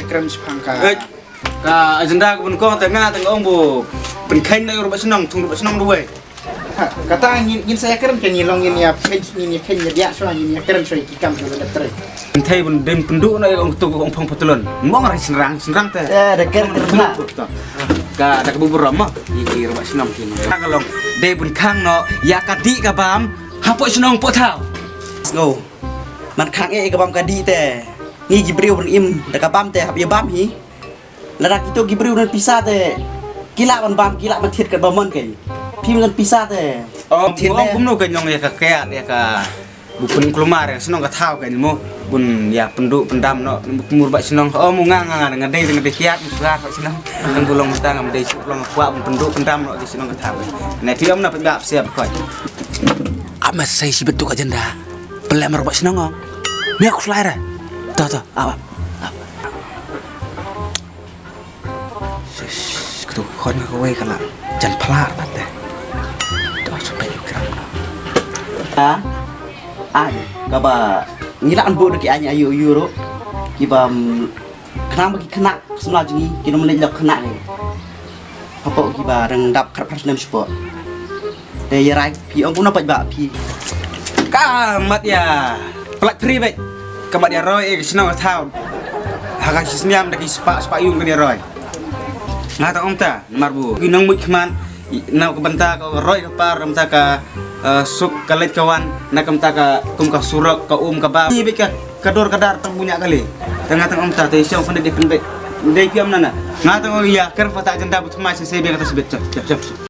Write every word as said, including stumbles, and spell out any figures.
Kren shaphang ka. Eh, ka agenda ka bun kong te nga te nga ong bu pynkheiñ na ïa u Bah Shnong, thung u Bah Shnong duwai. Ha, kata ngin, ngin sa ïakren ka, ngin long ngin ïa pynkheiñ, ngin ïa kheiñ ïa diah shuwa, ngin ïakren shuwa ïa ki kam ki ban dep trei. Ngin thei bun dei pynduh na ïa ong tu ong phong patlon. Mong rai Shynrang, Shynrang te. Eh, da kren kren na. Ka da ka bu burom ma. Ïa ki u Bah Shnong ki. Ka long dei bun khang noh ïa ka dih ka bam hapoh shnong poh thaw. Let's go. Man khang eh ka bam ka dih te. Ngi ki briew ban im da ka bam te hap ïa bam hi. Lada kito ki briew don pisa te ki lah ban bam, ki lah ban thied ka bam mon kein. Phim don pisa te. Oh, thied kumno kein, nong ïa ka kiad ïa ka bu pynkulmar ïa shnong ka thaw kein mo. Bun ïa pynduh pyndam noh, kumur Bah Shnong. Oh, mo nga nga nga dei nga dei kiad, nga Bah Shnong. Nang bu long mynta ngam dei shu long kwah bun pynduh pyndam noh ïa shnong ka thaw. Ne phi ym na pynbah psiap koi. Ama sei shi betuk agenda. Pele mar Bah Shnong ong. Mia ku slai re. To to, awa. Shish, katu khon ka wei ka la jan pla pat te. To, sampai yu kram na. Ha? Ai, kaba ngi la anbu da ki ai ayu ayu ru. Kiba, mm, khnang ba ki khynnah samla jong ngi, ki nym leit lok khynnah ngi. Hapoh kiba dang dap khat phra snem shapoh. Te ïa rai phi ong kumno pat ba phi. Ka mat ïa plat phri beit. Ka mat ïa roi eh ka shnong ka thaw. Ha ka shi sniam da ki spah spah yung ka ïa roi. Nga ta ong ta mar bu ki nong mut khmat na ka bynta ka roi ka par, na ka bynta ka, eh, suk ka leit ka wan, na ka bynta ka kum ka surok ka um ka ba. Ni beit ka ka dor ka dar tang bunya kali. Te nga ta ong ta te shong pyndet dei pyndet. Dei phi ym na na. Nga ta ong ïa ker pata agenda bu thymmai se se beit ka ta sbit. Chap chap chap.